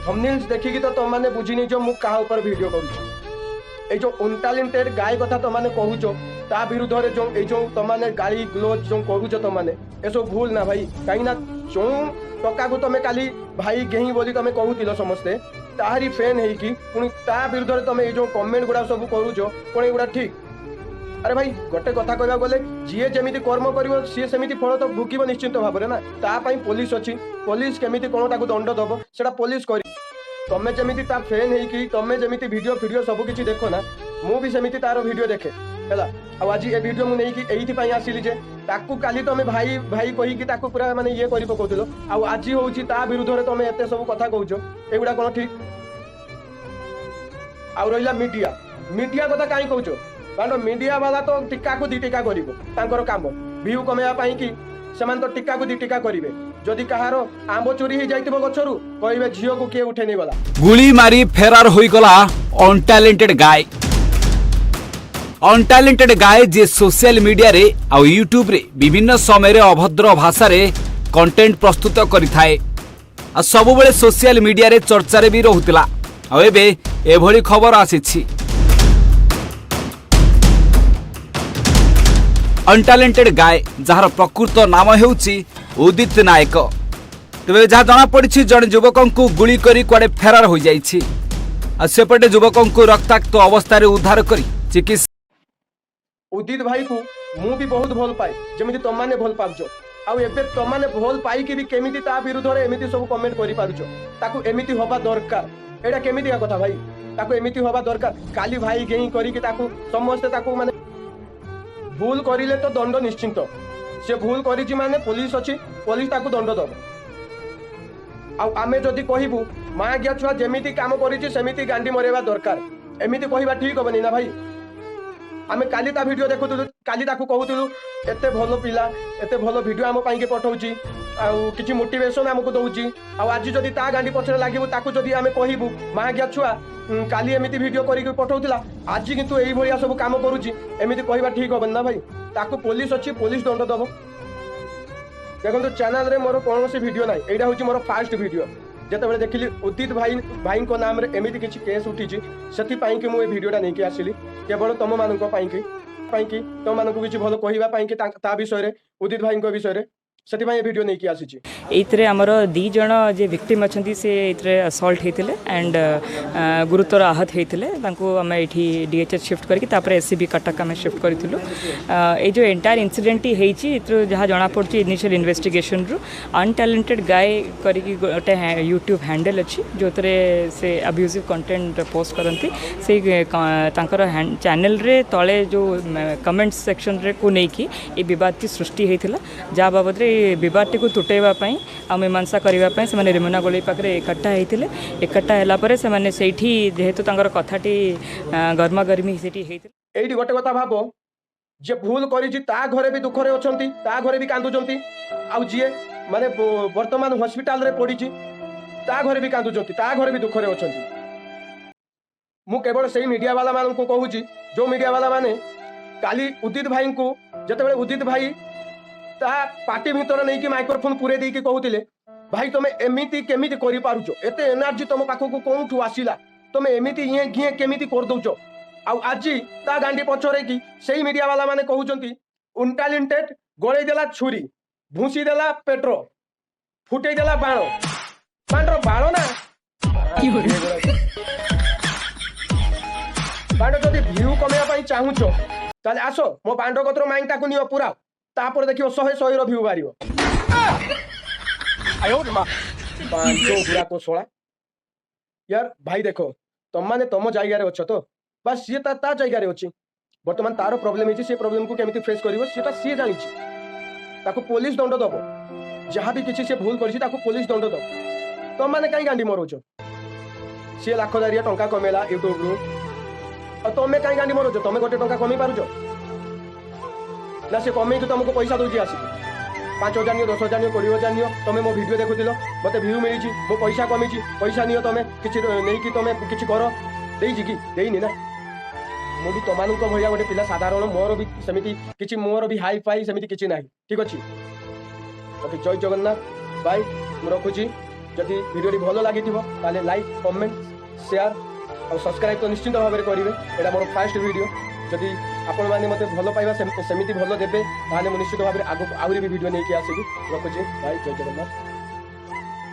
ଥମ୍ବନେଲ୍ସ ଦେଖିକି ତ ତମମାନେ ବୁଝି ନେଇଛ ମୁଁ କାହା ଉପରେ ଭିଡ଼ିଓ କରୁଛି। ଏଇ ଯୋଉ ଅନଟ୍ୟାଲେଣ୍ଟେଡ୍ ଗାଏ କଥା ତମମାନେ କହୁଛ, ତା ବିରୁଦ୍ଧରେ ଯୋଉ ଏଇ ଯୋଉ ତମମାନେ ଗାଳି ଗ୍ଲୋଜ ଯୋଉ କରୁଛ ତମମାନେ, ଏସବୁ ଭୁଲ ନା ଭାଇ? କାହିଁକି ନା ଯୋଉ ଟକାକୁ ତମେ କାଲି ଭାଇ ଗେହିଁ ବୋଲି ତମେ କହୁଥିଲ ସମସ୍ତେ, ତାହାରି ଫ୍ୟାନ୍ ହେଇକି ପୁଣି ତା ବିରୁଦ୍ଧରେ ତମେ ଏଇ ଯୋଉ କମେଣ୍ଟ ଗୁଡ଼ା ସବୁ କରୁଛ, କଣ ଏଗୁଡ଼ା ଠିକ? ଆରେ ଭାଇ, ଗୋଟେ କଥା କହିବାକୁ ଗଲେ ଯିଏ ଯେମିତି କର୍ମ କରିବ, ସିଏ ସେମିତି ଫଳ ତ ଭୋଗିବ ନିଶ୍ଚିନ୍ତ ଭାବରେ ନା। ତା ପାଇଁ ପୋଲିସ ଅଛି। ପୋଲିସ କେମିତି କଣ ତାକୁ ଦଣ୍ଡ ଦବ, ସେଟା ପୋଲିସ କରି। ତମେ ଯେମିତି ତା ଫ୍ୟାନ୍ ହେଇକି ତମେ ଯେମିତି ଭିଡ଼ିଓ ଫିଡ଼ିଓ ସବୁ କିଛି ଦେଖ ନା, ମୁଁ ବି ସେମିତି ତାର ଭିଡ଼ିଓ ଦେଖେ, ହେଲା। ଆଉ ଆଜି ଏ ଭିଡ଼ିଓ ମୁଁ ନେଇକି ଏଇଥିପାଇଁ ଆସିଲି ଯେ ତାକୁ କାଲି ତମେ ଭାଇ ଭାଇ କହିକି ତାକୁ ପୁରା ମାନେ ଇଏ କରି ପକଉଥିଲ, ଆଉ ଆଜି ହଉଛି ତା ବିରୁଦ୍ଧରେ ତମେ ଏତେ ସବୁ କଥା କହୁଛ। ଏଗୁଡ଼ା କଣ ଠିକ? ଆଉ ରହିଲା ମିଡିଆ। ମିଡିଆ କଥା କାହିଁ କହୁଛ? କାରଣ ମିଡିଆ ବାଲା ତ ଟିକାକୁ ଦି ଟିକା କରିବ। ତାଙ୍କର କାମ ଭିଉ କମେଇବା ପାଇଁ କି ସେମାନେ ତ ଟିକାକୁ ଦି ଟିକା କରିବେ। ଯଦି କାହାର ଆମ୍ବ ଚୋରି ହେଇଯାଇଥିବ ଗଛରୁ, କହିବେ ଝିଅକୁ କିଏ ଉଠେଇ ନେଇଗଲା। ଗୁଳି ମାରି ଫେରାର ହୋଇଗଲା ଅନଟ୍ୟାଲେଣ୍ଟେଡ୍ ଗାଏ। ଅନଟ୍ୟାଲେଣ୍ଟେଡ୍ ଗାଏ, ଯିଏ ସୋସିଆଲ ମିଡିଆରେ ଆଉ ୟୁଟ୍ୟୁବରେ ବିଭିନ୍ନ ସମୟରେ ଅଭଦ୍ର ଭାଷାରେ କଣ୍ଟେଣ୍ଟ ପ୍ରସ୍ତୁତ କରିଥାଏ ଆଉ ସବୁବେଳେ ସୋସିଆଲ ମିଡିଆରେ ଚର୍ଚ୍ଚାରେ ବି ରହୁଥିଲା, ଆଉ ଏବେ ଏଭଳି ଖବର ଆସିଛି। ଅନଟ୍ୟାଲେଣ୍ଟେଡ୍ ଗାଏ, ଯାହାର ପ୍ରକୃତ ନାମ ହେଉଛି ଉଦିତ ନାୟକ। ତେବେ ଯାହା ଜଣାପଡ଼ିଛି, ଜଣେ ଯୁବକଙ୍କୁ ଗୁଳି କରି କୁଆଡ଼େ ଫେରାର ହୋଇଯାଇଛି। ଆଉ ସେପଟେ ଯୁବକଙ୍କୁ ରକ୍ତାକ୍ତ ଅବସ୍ଥାରେ ଉଦ୍ଧାର କରି ଚିକିତ୍ସା ଉଦିତ ଭାଇକୁ ମୁଁ ବି ବହୁତ ଭଲ ପାଏ, ଯେମିତି ତମମାନେ ଭଲ ପାଉଛ। ଆଉ ଏବେ ତମମାନେ ଭଲ ପାଇକି ବି କେମିତି ତା ବିରୁଦ୍ଧରେ ଏମିତି ସବୁ କମେଣ୍ଟ କରିପାରୁଛ? ତାକୁ ଏମିତି ହବା ଦରକାର, ଏଇଟା କେମିତିକା କଥା ଭାଇ? ତାକୁ ଏମିତି ହବା ଦରକାର? କାଲି ଭାଇ ଗେହିଁ କରିକି ତାକୁ ସମସ୍ତେ ତାକୁ ମାନେ ଭୁଲ କରିଲେ ତ ଦଣ୍ଡ ନିଶ୍ଚିନ୍ତ। ସେ ଭୁଲ କରିଛି ମାନେ ପୋଲିସ ଅଛି, ପୋଲିସ ତାକୁ ଦଣ୍ଡ ଦବ। ଆଉ ଆମେ ଯଦି କହିବୁ ମା ଗିଆ ଛୁଆ ଯେମିତି କାମ କରିଛି ସେମିତି ଗାଣ୍ଡି ମରେଇବା ଦରକାର, ଏମିତି କହିବା ଠିକ ହବନି ନା ଭାଇ। ଆମେ କାଲି ତା ଭିଡ଼ିଓ ଦେଖୁଥିଲୁ, କାଲି ତାକୁ କହୁଥିଲୁ ଏତେ ଭଲ ପିଲା, ଏତେ ଭଲ ଭିଡ଼ିଓ ଆମ ପାଇଁକି ପଠଉଛି ଆଉ କିଛି ମୋଟିଭେସନ ଆମକୁ ଦଉଛି। ଆଉ ଆଜି ଯଦି ତା ଗାଣ୍ଡି ପଛରେ ଲାଗିବୁ, ତାକୁ ଯଦି ଆମେ କହିବୁ ମା ଗିଆ ଛୁଆ କାଲି ଏମିତି ଭିଡ଼ିଓ କରିକି ପଠଉଥିଲା, ଆଜି କିନ୍ତୁ ଏଇଭଳିଆ ସବୁ କାମ କରୁଛି, ଏମିତି କହିବା ଠିକ ହବନି ନା ଭାଇ। ତାକୁ ପୋଲିସ ଅଛି, ପୋଲିସ ଦଣ୍ଡ ଦବ। ଦେଖନ୍ତୁ, ଚ୍ୟାନେଲରେ ମୋର କୌଣସି ଭିଡ଼ିଓ ନାହିଁ, ଏଇଟା ହେଉଛି ମୋର ଫାଷ୍ଟ ଭିଡ଼ିଓ। ଯେତେବେଳେ ଦେଖିଲି ଉଦିତ ଭାଇଙ୍କ ନାମରେ ଏମିତି କିଛି କେସ୍ ଉଠିଛି, ସେଥିପାଇଁ କି ମୁଁ ଏ ଭିଡ଼ିଓଟା ନେଇକି ଆସିଲି, କେବଳ ତମମାନଙ୍କ ପାଇଁକି, ତମମାନଙ୍କୁ କିଛି ଭଲ କହିବା ପାଇଁକି ତା ବିଷୟରେ, ଉଦିତ ଭାଇଙ୍କ ବିଷୟରେ, ସେଥିପାଇଁ ଏ ଭିଡ଼ିଓ ନେଇକି ଆସିଛି। ଏଇଥିରେ ଆମର 2 ଜଣ ଯେ ଭିକ୍ଟିମ୍ ଅଛନ୍ତି, ସେ ଏଇଥିରେ ଆସଲ୍ଟ ହେଇଥିଲେ ଆଣ୍ଡ ଗୁରୁତର ଆହତ ହେଇଥିଲେ। ତାଙ୍କୁ ଆମେ ଏଇଠି ଡିଏଚ୍ଏଚ୍ ସିଫ୍ଟ କରିକି ତାପରେ ଏସ୍ ସି ବି କଟକ ଆମେ ସିଫ୍ଟ କରିଥିଲୁ। ଏଇ ଯେଉଁ ଏଣ୍ଟାୟାର ଇନସିଡେଣ୍ଟଟି ହେଇଛି, ଏଥିରୁ ଯାହା ଜଣାପଡ଼ୁଛି ଇନିସିଆଲ ଇନଭେଷ୍ଟିଗେସନରୁ, ଅନଟ୍ୟାଲେଣ୍ଟେଡ୍ ଗାଏ କରିକି ଗୋଟେ ୟୁଟ୍ୟୁବ୍ ହ୍ୟାଣ୍ଡେଲ୍ ଅଛି, ଯେଉଁଥିରେ ସେ ଆବ୍ୟୁଜିଭ୍ କଣ୍ଟେଣ୍ଟ ପୋଷ୍ଟ କରନ୍ତି। ସେଇ ତାଙ୍କର ଚ୍ୟାନେଲରେ ତଳେ ଯେଉଁ କମେଣ୍ଟ ସେକ୍ସନରେ କୁ ନେଇକି ଏ ବିବାଦଟି ସୃଷ୍ଟି ହେଇଥିଲା, ଯାହା ବାବଦରେ ଏ ବିବାଦଟିକୁ ତୁଟେଇବା ପାଇଁ ଆଉ ମୀମାଂସା କରିବା ପାଇଁ ସେମାନେ ରେମୁଣା ଗୋଳେଇ ପାଖରେ ଏକଠା ହେଇଥିଲେ। ଏକଠା ହେଲା ପରେ ସେମାନେ ସେଇଠି ଯେହେତୁ ତାଙ୍କର କଥାଟି ଗରମା ଗରମି ସେଇଠି ହେଇଥିଲା। ଏଇଠି ଗୋଟେ କଥା ଭାବ, ଯିଏ ଭୁଲ କରିଛି ତା ଘରେ ବି ଦୁଃଖରେ ଅଛନ୍ତି, ତା ଘରେ ବି କାନ୍ଦୁଛନ୍ତି, ଆଉ ଯିଏ ମାନେ ବର୍ତ୍ତମାନ ହସ୍ପିଟାଲରେ ପଡ଼ିଛି ତା ଘରେ ବି କାନ୍ଦୁଛନ୍ତି, ତା ଘରେ ବି ଦୁଃଖରେ ଅଛନ୍ତି। ମୁଁ କେବଳ ସେଇ ମିଡ଼ିଆ ବାଲା ମାନଙ୍କୁ କହୁଛି, ଯୋଉ ମିଡ଼ିଆ ବାଲା ମାନେ କାଲି ଉଦିତ ଭାଇଙ୍କୁ, ଯେତେବେଳେ ଉଦିତ ଭାଇ ତା ପାଟି ଭିତରେ ନେଇକି ମାଇକ୍ରୋଫୋନ ପୁରେଇ ଦେଇକି କହୁଥିଲେ, ଭାଇ ତମେ ଏମିତି କେମିତି କରିପାରୁଛ, ଏତେ ଏନର୍ଜି ତମ ପାଖକୁ କୋଉଠୁ ଆସିଲା, ତମେ ଏମିତି ଇଏ ଘିଏ କେମିତି କରିଦଉଛ, ଆଉ ଆଜି ତା ଗାଣ୍ଡି ପଛରେ କି ସେଇ ମିଡ଼ିଆ ବାଲା ମାନେ କହୁଛନ୍ତି ଅନଟ୍ୟାଲେଣ୍ଟେଡ୍ ଗଳେଇ ଦେଲା ଛୁରୀ, ଭୁସି ଦେଲା ପେଟ୍ରୋଲ, ଫୁଟେଇ ଦେଲା ବାଣ। ବାଣର ବାଣ ନା ବାଣ୍ଡ? ଯଦି ଭିଉ କମେଇବା ପାଇଁ ଚାହୁଁଛ, ତାହେଲେ ଆସ ମୋ ବାଣ୍ଡ କତର ମାଇଣ୍ଡଟାକୁ ନିଅ ପୁରା, ତାପରେ ଦେଖିବ ଶହେ ଶହେର ଭିଉ ବାହାରିବ। ବାଣ୍ଡ ଗୁଡାକ ଶଳା। ୟାର ଭାଇ ଦେଖ, ତମମାନେ ତମ ଜାଗାରେ ଅଛ ତ, ବାସ୍। ସିଏ ତା ତା ଜାଗାରେ ଅଛି। ବର୍ତ୍ତମାନ ତାର ପ୍ରୋବ୍ଲେମ ହେଇଛି, ସେ ପ୍ରୋବ୍ଲେମକୁ କେମିତି ଫେସ୍ କରିବ ସେଟା ସିଏ ଜାଣିଛି। ତାକୁ ପୋଲିସ ଦଣ୍ଡ ଦବ। ଯାହା ବି କିଛି ସେ ଭୁଲ କରିଛି, ତାକୁ ପୋଲିସ ଦଣ୍ଡ ଦବ। ତମମାନେ କାହିଁ ଗାଣ୍ଡି ମରଉଛ? ସିଏ ଲାଖ ଦାରିଆ ଟଙ୍କା କମେଇଲା ୟୁଟ୍ୟୁବରୁ, ଆଉ ତମେ କାହିଁ ଗାଣ୍ଡି ମରଉଛ? ତମେ ଗୋଟେ ଟଙ୍କା କମେଇ ପାରୁଛ ନା ସେ କମେଇକି ତମକୁ ପଇସା ଦଉଛି ଆସିକି? 5,000 ନିଅ, 10,000 ନିଅ, 20,000 ନିଅ, ତମେ ମୋ ଭିଡ଼ିଓ ଦେଖୁଥିଲ, ମତେ ଭିଉ ମିଳିଛି, ମୋ ପଇସା କମିଛି, ପଇସା ନିଅ, ତମେ କିଛି ନେଇକି ତମେ କିଛି କର। ଦେଇଛି କି? ଦେଇନି ନା। ମୁଁ ବି ତମାନଙ୍କ ଭଳିଆ ଗୋଟେ ପିଲା ସାଧାରଣ। ମୋର ବି ସେମିତି କିଛି, ମୋର ବି ହାଇ ଫାଇ ସେମିତି କିଛି ନାହିଁ। ଠିକ ଅଛି, ଓକେ, ଜୟ ଜଗନ୍ନାଥ, ବାଇ, ମୁଁ ରଖୁଛି। ଯଦି ଭିଡ଼ିଓଟି ଭଲ ଲାଗିଥିବ, ତାହେଲେ ଲାଇକ୍, କମେଣ୍ଟ, ସେୟାର ଆଉ ସବସ୍କ୍ରାଇବ୍ ତ ନିଶ୍ଚିନ୍ତ ଭାବରେ କରିବେ। ଏଇଟା ମୋର ଫାଷ୍ଟ ଭିଡ଼ିଓ। ଯଦି ଆପଣମାନେ ମୋତେ ଭଲ ପାଇବା ସେମିତି ଭଲ ଦେବେ, ତାହେଲେ ମୁଁ ନିଶ୍ଚିତ ଭାବରେ ଆଗକୁ ଆହୁରି ବି ଭିଡ଼ିଓ ନେଇକି ଆସିବି। ରଖୁଛି ଭାଇ, ଜୟ ଜଗନ୍ନାଥ।